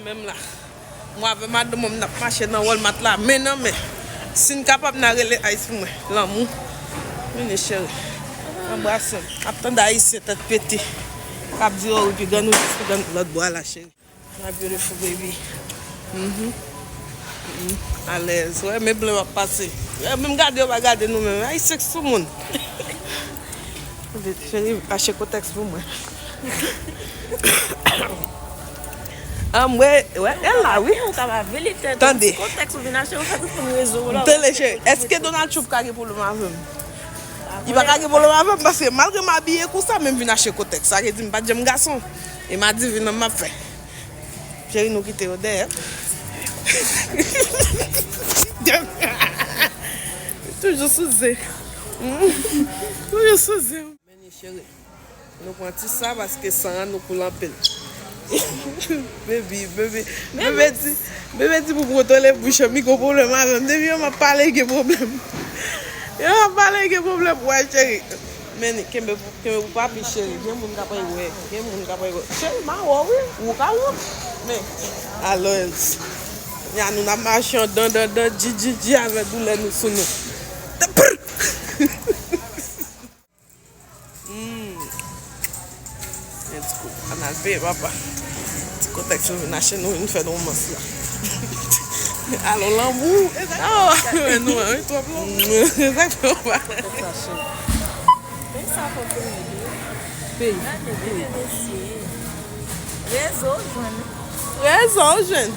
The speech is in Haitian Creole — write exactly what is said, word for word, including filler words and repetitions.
Menm la. Mwen avè madanm mwen, n ap mache nan Walmart la, men nan men. Si n kapab, n a rele Ice pou mwen. Lanmou. Vini, cheri. Anbrase m. Ap tande Ayisyen tèt pete. K ap di, oh, wi, pi grann ou jis pi grann lòt bò a la, cheri. My beautiful baby. Mhm. Mhm. Alèz. Wè, men blan ap pase. Wè, menm gade, yo pa gade nou menm. Ayisyen k sou moun. Cheri, achte kotèks pou mwen. Anmwe, wè, e la, wi. Ou ka pa vin li tèt. Tande. Kotèks ou vin achte, ou fè tout moun rezo, ou la. Tande, cheri, èske Donald Trump ka gen pwoblèm avè m? Li pa ka gen pwoblèm avè m, paske malgre m abiye konsa, men m vin achte kotèks. Sa vle di m pa t janm gason. E m a divin nan m ap fè. Cheri, nou kite yo dèyè. Toujou sou zen. Toujou sou zen. Men ni cheri. Nou pran ti sa paske san an nou koule anpil. Baby, baby, bebe di, bebe di pou m kontwole bouch an, mi gon pwoblèm avè m. Depi yo m ap pale, gen pwoblèm. Yo m ap pale, gen pwoblèm. Wè, cheri. Men ni, kenbe pou, kenbe pou papi, cheri. Gen moun k ap wè. Gen moun k ap wè. Cheri, m a wè w, wi. Ou ka wont. Men, alèz. Ya nou n ap mache an dan, dan, dan, dji, dji, dji, avè doulè nou sou nou. Hmm. Men ti kou, ann al peye papa. Ti kotèks yo vin achte nou, vin fè nou romans la. Alò, lanmou. Oh, men nou an, wi, twòp lanmou. Egzakteman, papa. Kotèks achte. Men sa fò konnen tou. Peyi. Gade, gade, mesye. Rezo jwenn. Rezo jwenn.